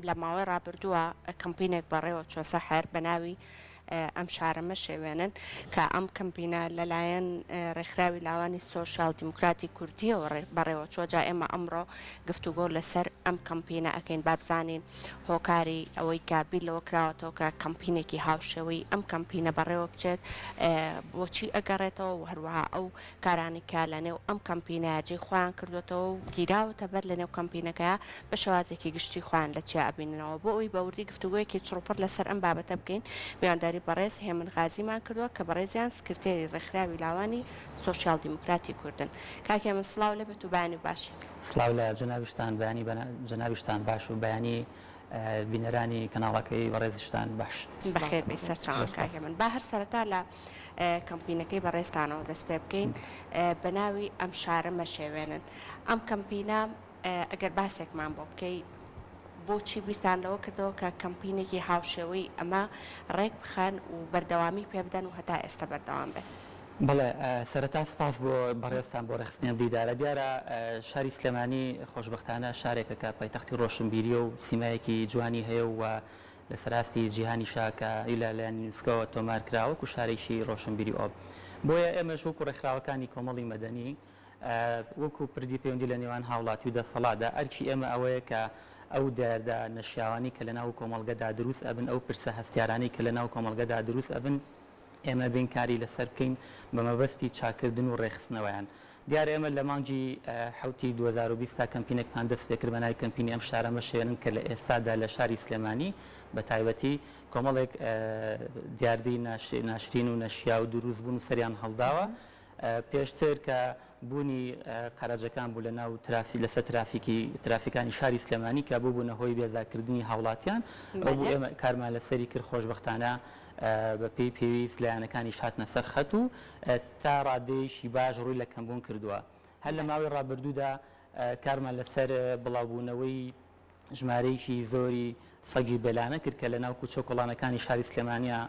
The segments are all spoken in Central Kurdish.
لە ماوەی ڕابردووە کەمپینێک بەڕێوە چووە سەحەر بە ناوی ئەم شارە مەشێوێنن کە ئەم کەمپینە لەلایەن ڕێکخراوی لاوانی سۆشیال دیموکراتی کوردیەوە بەڕێوە چووە جا ئێمە ئەمڕۆ گفتوگۆ لەسەر ئەم کەمپینە ئەکەین با بزانین هۆکاری ئەوەی کە بیر لەوە کراوەتەوە کە کەمپینێکی هاوشێوەی ئەم کەمپینە بەڕێوە بچێت بۆچی ئەگەڕێتەوە و هەروەها ئەو کارانەی کە لە نێو ئەم کەمپینەیا جێی خۆیان کردووەتەوە و گیراوەتە بەر لە نێو کەمپینەکەیا بە شێوازێکی گشتی خۆیان لە چیا ئەبیننەوە. بۆ ئەوەی بە وردی گفتوگۆیەکی چڕوپڕ لە سەر ئەم بابەتە بکەین میوانداری بەڕێز هێمن غازیمان کردووە کە بەڕێزیان سکرتێری ڕێکخراوی لاوانی سۆشیال دیموکراتی کوردن. کاک هێمن سڵاو لێ بێت و بەیانی باش. سڵاو لە جەنابیشتان بەیانی جەنابیشتان باش و بەیانی بینەرانی کەناڵەکەی بەڕێزیشتان باش. بەخێر بێی سەرچاوان کاک هێمن. با هەر سەرەتا لە کەمپینەکەی بەڕێزتانەوە دەست پێ بکەین بە ناوی ئەم شارە مەشێوێنن. ئەم کەمپینە ئەگەر باسێکمان بۆ بکەی بۆچی بیرتان لەوە کردەوە کە کەمپینێکی هاوشێوەی ئەمە ڕێک بخەن و بەردەوامی پێ بدەن و هەتا ئێستا بەردەوام بێت؟ بەڵێ سەرەتا سپاس بۆ بەڕێزتان بۆ ڕێکخستنی ئەم دیدارە. دیارە شاری سلێمانی خۆشبەختانە شارێکە کە پایتەختی ڕۆشنبیرییە و سیمایەکی جوانی هەیە و لەسەر ئاستی جیهانیشا کە لە لایەن یونسکۆوە تۆمار کرا وەکو شارێکی ڕۆشنبیری ئۆ. بۆیە ئێمەش وەکو ڕێکخراوەکانی کۆمەڵی مەدەنی وەکو پردی پەیوەندی لە نێوان هاوڵاتی و دەسەڵاتدا ئەرکی ئێمە ئەوەیە کە ئەو دیاردە نەشیاوانەی کە لەناو کۆمەڵگەدا دروست ئەبن ئەو پرسە هەستیارانەی کە لەناو کۆمەڵگەدا دروست ئەبن ئێمە بێین کاری لەسەر بکەین بە مەبەستی چاککردن و ڕێکخستنەوەیان. دیارە ئێمە لە مانگی حەوتی 2020 تا کەمپینێکمان دەست پێکرد بە ناوی کەمپینی ئەم شارە مەشێوێنن کە لە ئێستادا لە شاری سلێمانی بە تایبەتی کۆمەڵێک دیاردەی ناشرین و نەشیاو دروست بوون و سەریان هەڵداوە. پێشتر کە بوونی قەرەجەکان بوو لە ناو ترافی لەسەر ترافیکی ترافیکانی شاری سلێمانی کە ببوونە هۆی بێزارکردنی هاوڵاتیان ئەو بوو ئێمە کارمان لەسەری کرد خۆشبەختانە بە پێی پێویست لایەنەکانیش هاتنە سەر خەت و تا ڕادەیەکی باش ڕووی لە کەمبوون کردووە هەر لە ماوەی ڕابردوودا کارمان لەسەر بڵاوبوونەوەی ژمارەیەکی زۆری سەگی بێلانە کرد کە لەناو کوچە و کۆڵانەکانی شاری سلێمانیا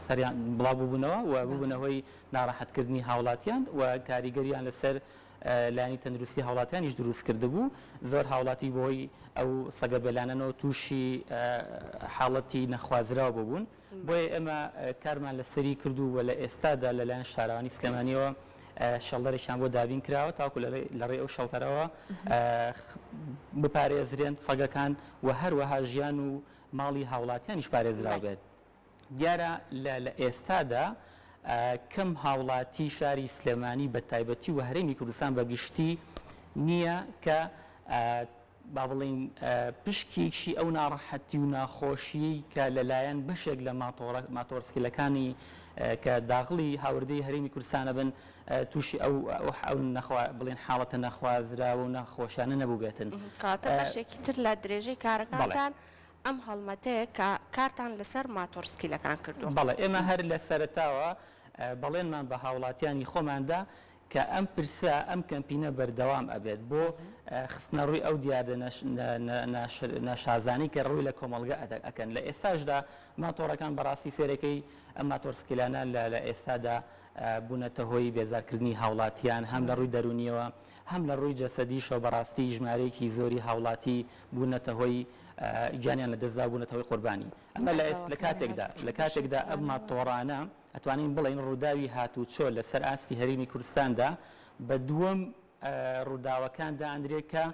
سەریان بڵاو ببوونەوە و ببوونە هۆی ناڕەحەتکردنی هاوڵاتیان و کاریگەریان لەسەر لایەنی تەندروستی هاوڵاتیانیش دروست کردبوو. زۆر هاوڵاتی بەهۆی ئەو سەگە بێلانەنەوە تووشی حاڵەتی نەخوازراو ببوون. بۆیە ئێمە کارمان لەسەری کردو و لە ئێستادا لەلایەن شارەوانی سلێمانیەوە شێڵتەرێکیان بۆ دابین کراوە تاوەکو لەڕێی ئەو شێڵتەرەوە بپارێزرێن سەگەکان و هەروەها ژیان و ماڵی هاوڵاتیانیش پارێزراو بێت. دیارە لە ئێستادا کەم هاوڵاتی شاری سلێمانی بە تایبەتی و هەرێمی کوردستان بە گشتی نییە کە با بڵێین پشکێکی ئەو ناڕەحەتی و ناخۆشییەی کە لەلایەن بەشێک لە ماتۆڕسکیلەکانی کە داغڵی هاوردەی هەرێمی کوردستانە بن تووشی ئەو ئەو بڵێن حاڵەتە نەخوازراوە و ناخۆشیانە نەبووبێتن. کەواتە بەشێکی تر لە درێژەی کارەکانتان ئەم هەڵمەتەیە کە کارتان لەسەر ماتۆڕسکیلەکان کردووە. بەڵێ ئێمە هەر لە سەرەتاوە بەڵێنمان بە هاوڵاتیانی خۆمان دا کە ئەم پرسە، ئەم کەمپینە بەردەوام ئەبێت بۆ خستنەڕووی ئەو دیاردە ناشازانەی کە ڕووی لە کۆمەڵگە ئەکەن. لە ئێستاشدا ماتۆڕەکان بەڕاستی سەیرەکەی ئەم ماتۆڕسکیلانە لە ئێستادا بوونەتە هۆی بێزارکردنی هاوڵاتیان هەم لە ڕووی دەروونیەوە هەم لە ڕووی جەسەدیشەوە بەڕاستی ژمارەیەکی زۆری هاوڵاتی بوونەتە هۆی گیانیان لەدەستدا بوونەتە هۆی قوربانی. ئەمە لە کاتێکدا لە کاتێکدا ئەم ماتۆڕانە ئەتوانین بڵێین ڕووداوی هاتووچۆ لەسەر ئاستی هەرێمی کوردستاندا بە دووەم ڕووداوەکان دائەندرێت کە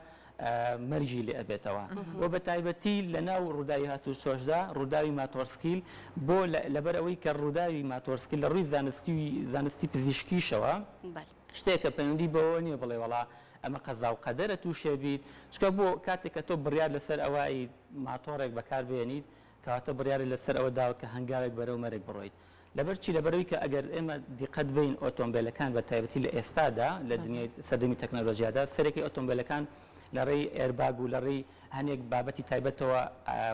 مەرگی لێ ئەبێتەوە و بە تایبەتی لە ناو ڕووداوی هاتووچۆشدا ڕووداوی ماتۆرسکیل بۆ لەبەر ئەوەی کە ڕووداوی ماتۆرسکیل لە ڕووی زانستی زانستی پزیشکیشەوە شتێکە پەیوەندی بەوە نییە بڵێ وەڵا ئەمە قەزا و قەدەرە تووشێ بیت چونکە بۆ کاتێک کە تۆ بڕیار لەسەر ئەوە ماتۆڕێک بەکار بێنیت کەواتە بڕیارت لەسەر ئەوە داوە کە هەنگاوێک بەرەو مەرگ بڕۆیت. لەبەر چی؟ لەبەرئەوەی کە ئەگەر ئێمە دیقەت بەین ئۆتۆمبێلەکان بە تایبەتی لە ئێستادا لە دنیای سەردەمی تەکنەلۆژیادا سەرەکی ئۆتۆمبێلەکان لە ڕێی airbag و لە ڕێی هەنێک بابەتی تایبەتەوە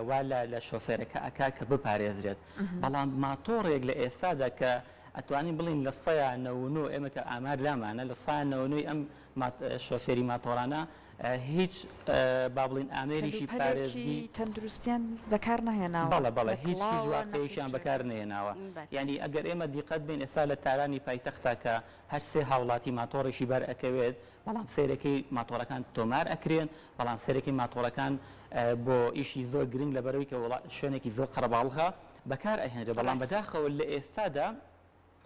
وا لە لە شۆفێرەکە ئەکا کە بپارێزرێت. بەڵام ماتۆڕێک لە ئێستادا کە ئەتوانین بڵێین لە سەیا 99 ئێمە کە ئامار لامانە لە سەیا 99 ئەم شۆفێری ماتۆڕانە هیچ با بڵێین ئامێریکی پارێزگی تەندروستیان بەکار نەهێناوە. بەڵێ بەڵێ هیچ هیچ واقیعێکیان بەکار نەهێناوە یانی ئەگەر ئێمە دیقەت بەین ئێستا لە تارانی پایتەختا کە هەر سێ هاوڵاتی ماتۆڕێکی بەر ئەکەوێت بەڵام سەیرەکەی ماتۆڕەکان تۆمار ئەکرێن بەڵام سەیرەکەی ماتۆڕەکان. بۆ ئیشی زۆر گرنگ لەبەرئەوەی کە شوێنێکی زۆر قەرەباڵغە بەکار ئەهێنرێ بەڵام بەداخەوە لە ئێستادا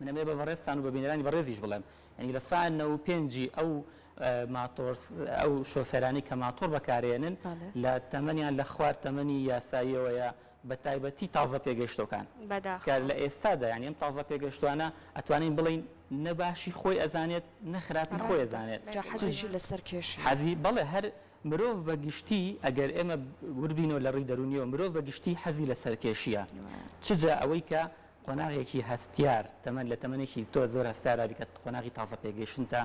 من ئەمەوێ بە بەڕێزتان و بە بینەرانی بەڕێزیش بڵێم یانی لە سا 95 ی ئەو ماتۆر ئەو شۆفێرانەی کە ماتۆڕ بەکارێنن لە تەمەنیان لە خوار تەمەنی یاساییەوەیە بە تایبەتی تازە پێگەیشتوەکان کە لە ئێستادا یانی ئەم تازە پێگەیشتوانە ئەتوانین بڵێین نە باشی خۆی ئەزانێت نە خراپی خۆی ئەزانێت جا حەزیشی لە سەرکێشیە. حەزی بەڵێ هەر مرۆڤ بە گشتی ئەگەر ئێمە وردبینەوە لە ڕووی دەروونیەوە مرۆڤ بە گشتی حەزی لە سەرکێشیە چ جا ئەوەی کە قۆناغێکی هەستیار، تەمەن لە تەمەنێکی تۆ زۆر هەستیارا بی کە قۆناغی تازە پێگەیشتنتە،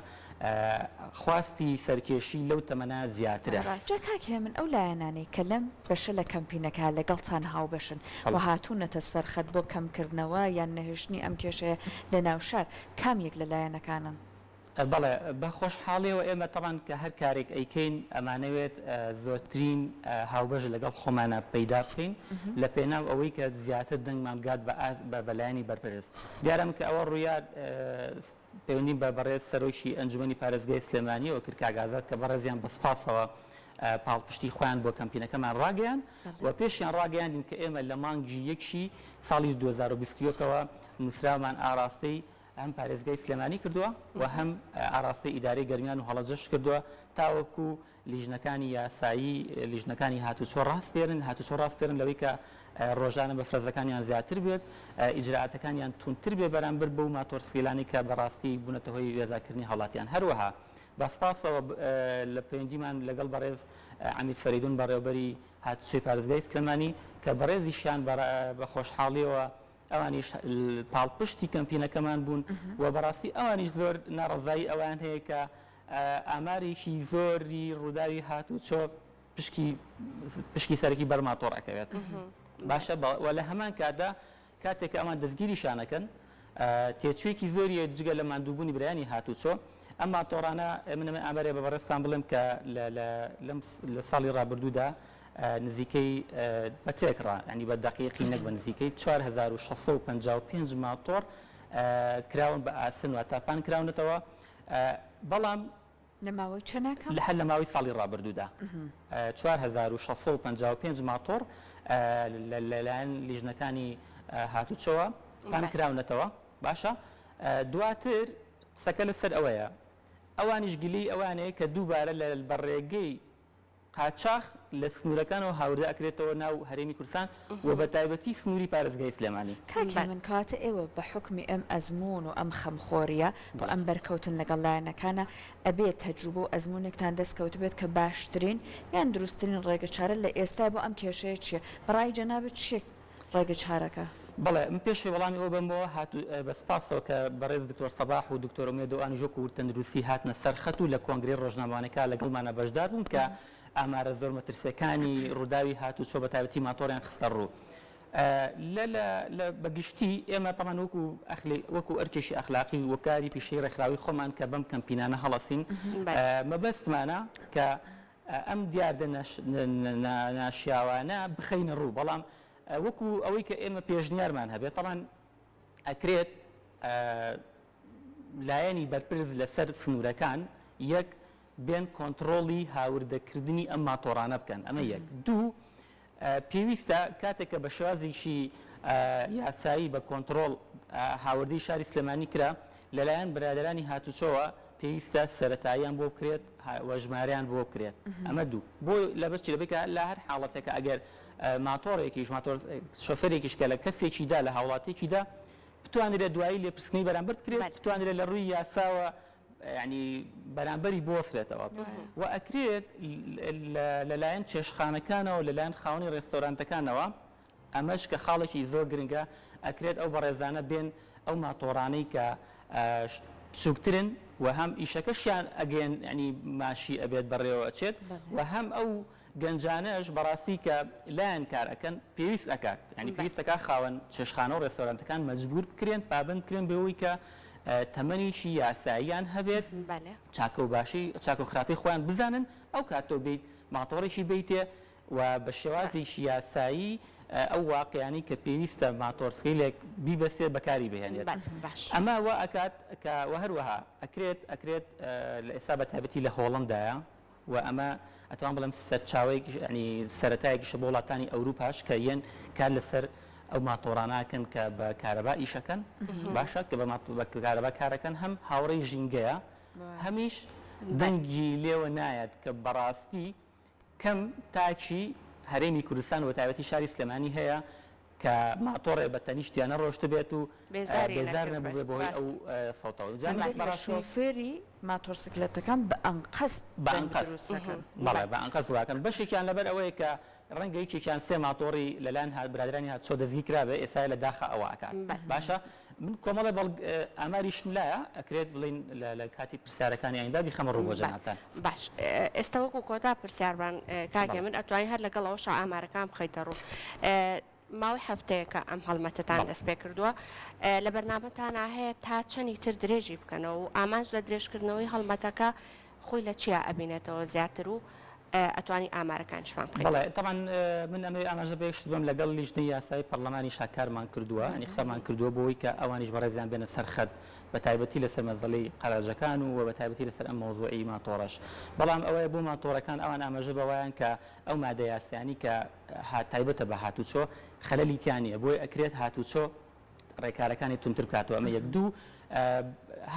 خواستی سەرکێشی لەو تەمەنە زیاترە. جا کاک هێمن ئەو لایەنانەی کە لەم بەشە لە کەمپینەکە لەگەڵتان هاوبەشن و هاتوونەتە سەر خەت بۆ کەمکردنەوە یان نەهێشتنی ئەم کێشەیە لە ناو شار کام یەک لە لایەنەکانن؟ بەڵێ بە خۆشحاڵیەوە ئێمە تەبعەن کە هەر کارێک ئەیکەین ئەمانەوێت زۆرترین هاوبەش لەگەڵ خۆمانا پەیدا بکەین لە پێناو ئەوەی کە زیاتر دەنگمان بگات بە ئاست بە لایەنی بەرپرس دیارە من کە ئەوە ڕوویا پەیوەندیم بە بەڕێز سەرۆکی ئەنجومەنی پارێزگای سلێمانیەوە کرد کاک ئازاد کە بەڕێزیان بە سپاسەوە پاڵپشتی خۆیان بۆ کەمپینەکەمان ڕاگەیاند و پێشیان ڕاگەیاندین کە ئێمە لە مانگی یەکی ساڵی 2021 ەوە نووسراومان ئاراستەی هەم پارێزگای سلێمانی کردووە و هەم ئاراستەی ئیدارەی گەرمیان و هەڵەبجەش کردووە تاوەکو لیژنەکانی یاسایی لیژنەکانی هاتوچۆ ڕاسپێرن هاتوچۆ ڕاسپێرن لەوەی کە ڕۆژانە بەفرەزەکانیان زیاتر بێت ئیجرائاتەکانیان توندتر بێ بەرامبەر بەو ماتۆرسکیلانەی کە بەڕاستی بوونەتە هۆی وێزاکردنی هاوڵاتیان هەروەها بە سپاسەوە لە پەیوەندیمان لەگەڵ بەڕێز عەمید فەریدون بەڕێوەبەری هاتوچۆی پارێزگای سلێمانی کە بەڕێزیشیان بە خۆشحاڵیەوە ئەوانیش پاڵپشتی کەمپینەکەمان بوون و بەڕاستی ئەوانیش زۆر ناڕەزایی ئەوەیان هەیە کە ئامارێکی زۆری ڕووداوی هاتوچۆ پشکی پشکی سەرەکی بەر ماتۆڕ ئەکەوێت باشە و لە هەمان کاتدا کاتێک کە ئەوان دەستگیریشان ئەکەن تێچوویەکی زۆری هەیە جگە لە ماندووبوونی برایانی هاتوچۆ ئەم ماتۆڕانە من ئەمە ئامارێ بە بەڕێزتان بڵێم کە لەم لە ساڵی ڕابردوودا نزیکەی بە تێکڕا یانی بە دەقیقی نەک بە نزیکەی 4655 ماتۆڕ کراون بە ئاسن واتە پان کراونەتەوە بەڵام لە ماوەی چەناکە؟ لە هەر لە ماوەی ساڵی ڕابردوودا 4655 ماتۆڕ لەلایەن لیژنەکانی هاتوچۆوە پان کراونەتەوە باشە دواتر قسەکە لەسەر ئەوەیە ئەوانیش گلەی ئەوانەیە کە دووبارە لە بە ڕێگەی قاچاخ لە سنوورەکانەوە هاوردە ئەکرێتەوە ناو هەرێمی کوردستان و بە تایبەتی سنووری پارێزگای سلێمانی. کاک هێمن کەواتە ئێوە بە حوکمی ئەم ئەزموون و ئەم خەمخۆرییە و ئەم بەرکەوتن لەگەڵ لایەنەکانە ئەبێ تەجروبە و ئەزموونێکتان دەست کەوتبێت کە باشترین یان دروستترین ڕێگەچارە لە ئێستای بۆ ئەم کێشەیە چییە؟ بە ڕای جەنابت چییە ڕێگە چارەکە؟ بەڵێ من پێش وەڵامی ئەوە بەمەوە هات بە سپاسەوە کە بەڕێز دکتۆر سەباح و دکتۆر ئومێد و ئەوانیش وەکو تەندروستی هاتنە سەر خەت و لە کۆنگرەی ڕۆژنامەوانەکە لەگەڵمانا بەشدار بوون کە ئامارە زۆر مەترسیەکانی ڕووداوی هاتوچۆ بە تایبەتی ماتۆڕیان خستە ڕوو. لە لە لە بە گشتی ئێمە تەبعەن وەکو ئەخلی وەکو ئەرکێکی ئەخلاقی و کاری پیشەی ڕێکخراوی خۆمان کە بەم کەمپینانە هەڵەسین مەبەستمانە کە ئەم دیاردە ناشیاوانە بخەینە ڕوو، بەڵام وەکو ئەوەی کە ئێمە پێشنیارمان هەبێت، تەبعەن ئەکرێت لایەنی بەرپرس لەسەر سنوورەکان یەک بێن کۆنتڕۆڵی هاوردەکردنی ئەم ماتۆڕانە بکەن، ئەمە یەک. دوو، پێویستە کاتێک کە بە شێوازێکی یاسایی بە کۆنتڕۆڵ هاوردەی شاری سلێمانی کرا، لەلایەن برادەرانی هاتوچۆوە پێویستە سەرەتاییان بۆ بکرێت و ژمارەیان بۆ بکرێت. ئەمە دوو. بۆ لەبەر چی؟ لەبەر کە لە هەر حاڵەتێکا ئەگەر ماتۆڕێکیش ماتۆر شۆفێرێکیش کە لە کەسێکی دا لە هاوڵاتیەکی دا بتوانرێت دوایی لێپرسینەوەی بەرامبەر بکرێت، بتوانرێت لە ڕووی یاساوە یانی بەرامبەری بوەسترێتەوە و ئەکرێت لەلایەن چێشتخانەکانەوە لەلایەن خاوەنی ڕێستۆرانتەکانەوە ئەمەش کە خاڵێکی زۆر گرنگە ئەکرێت ئەو بەڕێزانە بێن ئەو ماتۆڕانەی کە بچووکترن و هەم ئیشەکەشیان ئەگەن ینی ماشی ئەبێت بەڕێوە ئەچێت و هەم ئەو گەنجانەش بەڕاستی کە لایان کار ئەکەن پێویست ئەکات یانی پێویست ئەکات خاوەن چێشتخانە و ڕێستۆرانتەکان مەجبور بکرێن پابەند بکرێن بەوەی کە تەمەنێکی یاساییان هەبێت چاکە و باشی چاکە و خراپەی خۆیان بزانن ئەو کات تۆ بیت ماتۆڕێکی بیتێ و بە شێوازێکی یاسایی ئەو واقیانەی کە پێویستە ماتۆرسکیلێک بیبەستێت بەکاری بهێنێت ئەمە وا ئەکات کە وە هەروەها ئەکرێت ئەکرێت لە ئێستا بە تایبەتی لە هۆڵەندایە و ئەمە. ئەتوان بڵێم سەرچاوەیەکیش یانی سەرەتایەکیشە بۆ وڵاتانی ئەوروپاش کە یەن کار لەسەر ئەو ماتۆڕانە ئەکەن کە بە کارەبا ئیش ئەکەن باشە کە بە کارەبا کارەکەن هەم هاوڕێی ژینگەیە هەمیش دەنگی لێوە نایەت کە بەڕاستی کەم تاکی هەرێمی کوردستان و بەتایبەتی شاری سلێمانی هەیە کە ماتۆڕێ بە تەنیشتیا نەڕۆشتبێت و بێزار نەبووبێ بەهۆی ئەو سەوتەوە. جا منیش بەڕاستی. شۆفێری ماتۆڕسکلێتەکان بە ئەنقەست بە ئەنقەست بەڵێ بە ئەنقەست واکەن بەشێکیان لەبەر ئەوەیە کە ڕەنگە یەکێکیان سێ ماتۆڕی لەلایەن برادەرانی هاتوچۆ دەستگیر کرابێ ئێستا لە داخا ئەوە ئەکات باشە من کۆمەڵێ بەڵگ ئاماریشم لایە ئەکرێت بڵێین لە کاتی پرسیارەکانی ئایندا بیخەمە ڕوو بۆ جەنابتان. باش ئێستا وەکو کۆتا پرسیارمان کاک هێمن ئەتوانی هەر لەگەڵ ئەوەشا ئامارەکان بخەیتە ڕوو ماوەی هەفتەیەکە ئەم هەڵمەتەتان دەست پێ کردووە لە بەرنامەتانا هەیە تا چەنی تر درێژی بکەنەوە و ئامانج لە درێژکردنەوەی هەڵمەتەکە خۆی لە چیا ئەبینێتەوە زیاتر و ئەتوانی ئامارەکانیشمان بخەیتە بەڵێ تەبعەن من ئەمەوێ ئاماژە بە یەک شت بەم لەگەڵ لیژنەی یاسایی پەڕلەمانیشا کارمان کردووە یانی قسەمان کردووە بۆ ئەوەی کە ئەوانیش بەڕێزیان بێنە سەر خەت بە تایبەتی لەسەر مەسەلەی قەراجەکان و بە تایبەتی لەسەر ئەم مەوزوعی ماتۆڕەش بەڵام ئەوەیە بۆ ماتۆڕەکان ئەوان ئاماژە بەوەیان کە ئەو مادە یاسایانەی کە تایبەتە بە هاتوچۆ خەلەلی تیا نییە بۆیە ئەکرێت هاتوچۆ ڕێکارەکانی توندتر بکاتەوە ئەمە یەک دوو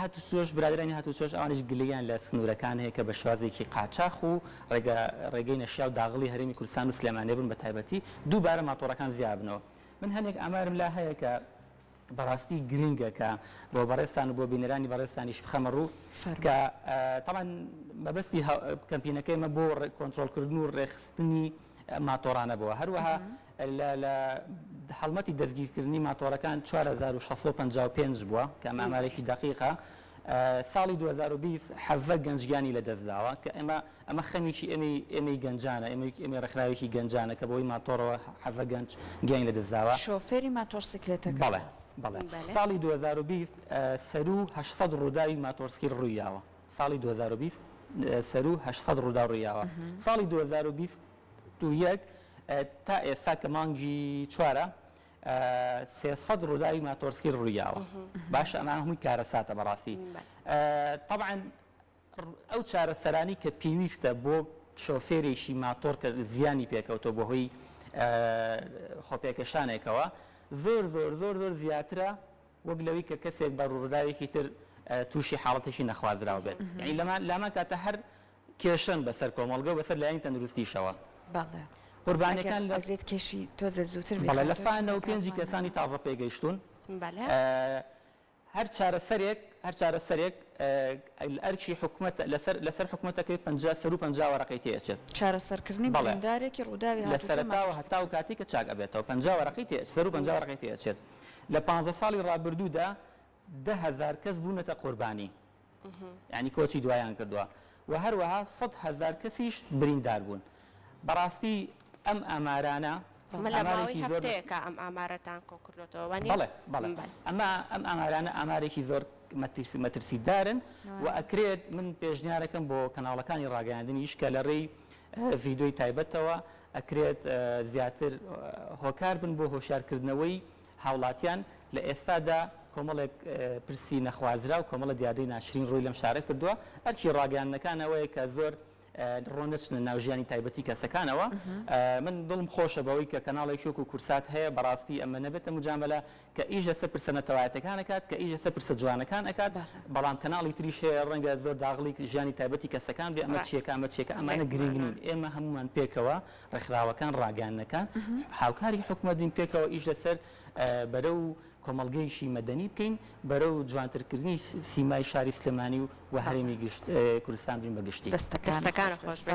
هاتوچۆش برادرانی هاتوچۆش ئەوانیش گلەییان لە سنوورەکان هەیە کە بە شێوازێکی قاچاخ و ڕێگە ڕێگەی نەشیاو داغڵی هەرێمی کوردستان و سلێمانی بن بە تایبەتی دووبارە ماتۆڕەکان زیابنەوە من هەنێک ئامارم لا هەیە کە بەڕاستی گرنگە کە بۆ بەڕێزتان و بۆ بینەرانی بەڕێزتانیش بخەمە ڕوو کە تەبعەن مەبەستی کەمپینەکەی ئێمە بۆ کۆنترۆڵکردن و ڕێکخستنی ماتۆڕانە بووە هەروەها لە هەڵمەتی دەستگیرکردنی ماتۆڕەکان 4655 بووە کە ئەمە ئامارێکی دەقیقە ساڵی 2020 حەڤە گەنج گیانی لەدەستداوە کە ئێمە ئەمە خەمێکی ئێمەی ئێمەی گەنجانە، ئێمەی ئێمەی ڕێکخراوێکی گەنجانە کە بەهۆی ماتۆڕەوە حەڤە گەنج گیانی لەدەستداوە. شۆفێری ماتۆڕسیکلێتەکە بەڵێ، بەڵێ. ساڵی 2020 سەروو 800 ڕووداوی ماتۆڕسکیل ڕوویداوە. ساڵی 2020 سەروو 800 ڕووداو ڕوویداوە. ساڵی 2021 تا ئێستا کە مانگی چوارە 300 ڕووداوی ماتۆڕسکیل ڕوویداوە. باشە ئەمانە هەمووی کارەساتە بەڕاستی. تەبعەن ئەو چارەسەرانەی کە پێویستە بۆ شۆفێرێکی ماتۆڕ کە زیانی پێکەوتووە بەهۆی خۆپێکێشانێکەوە زۆر زۆر زۆر زۆر زیاترە وەک لەوەی کە کەسێک بە ڕووداوێکی تر تووشی حاڵەتێکی نەخوازراو بێت یعنی لەمان لامان کاتە هەر کێشەن بەسەر کۆمەڵگە و بەسەر لایەنی تەندروستیشەوە بەڵێ قوربانیەکان لە ئەزیەت کێشی تۆزێ زووتر بەڵێ لە فانە و پێنجی کەسانی تازە پێگەیشتوون بەڵێ هەر چارەسەرێک هەر چارەسەرێک ئەرکی حکومەتە لەسەر لەسەر حکومەتەکەی 50 سەروو 50 وەرەقەی تێ ئەچێت. چارەسەرکردنی بەڵێ بریندارێکی ڕووداوی لە هاتوچۆ سەرەتاوە ماتۆڕسکیل. هەتا و کاتێک کە چاک ئەبێتەوە 50 وەرەقەی تێ سەروو 50 وەرەقەی تێ ئەچێت. لە 15 ساڵی ڕابردوودا 10,000 کەس بوونەتە قوربانی. یانی کۆچی دوایان کردووە و هەروەها 100,000 کەسیش بریندار بوون. بەڕاستی ئەم ئامارانە ئەمە لە ماوەی ئامارێکی زۆر هەفتەیەکە ئەم ئامارەتان کۆ کردۆتەوە وانیە؟ بەڵێ بەڵێ ئەمە ئەم ئامارانە ئامارێکی زۆر مەترسیدارن و ئەکرێت من پێشنیارەکەم بۆ کەناڵەکانی ڕاگەیاندنیش کە لە ڕێی ڤیدیۆی تایبەتەوە ئەکرێت زیاتر هۆکار بن بۆ هۆشیارکردنەوەی هاوڵاتیان لە ئێستادا کۆمەڵێک پرسی نەخوازراو کۆمەڵە دیاردەی ناشرین ڕووی لەم شارە کردووە ئەرکی ڕاگەیاندنەکان ئەوەیە کە زۆر ڕۆنەچنە ناو ژیانی تایبەتی کەسەکانەوە من دڵم خۆشە بەوەی کە کەناڵێکی وەکو کورسات هەیە بەڕاستی ئەمە نەبێتە مجاملە کە ئیش لەسەر پرسە نەتەوایەتەکان ئەکات کە ئیش لەسەر پرسە جوانەکان ئەکات بەڵام کەناڵی تریش هەیە ڕەنگە زۆر داغڵی ژیانی تایبەتی کەسەکان بێ ئەمە چیەکە ئەمە چیەکە ئەمانە گرنگ نین ئێمە هەمومان پێکەوە ڕێکخراوەکان ڕاگەیاندنەکان هاوکاری حکومەت بین پێکەوە ئیش لەسەر بەرەو کۆمەڵگەیەکی مەدەنی بکەین بەرەو جوانترکردنی سیمای شاری سلێمانی و هەرێمی گشت کوردستان بین بە گشتی. دەستەکانت خۆش بێت.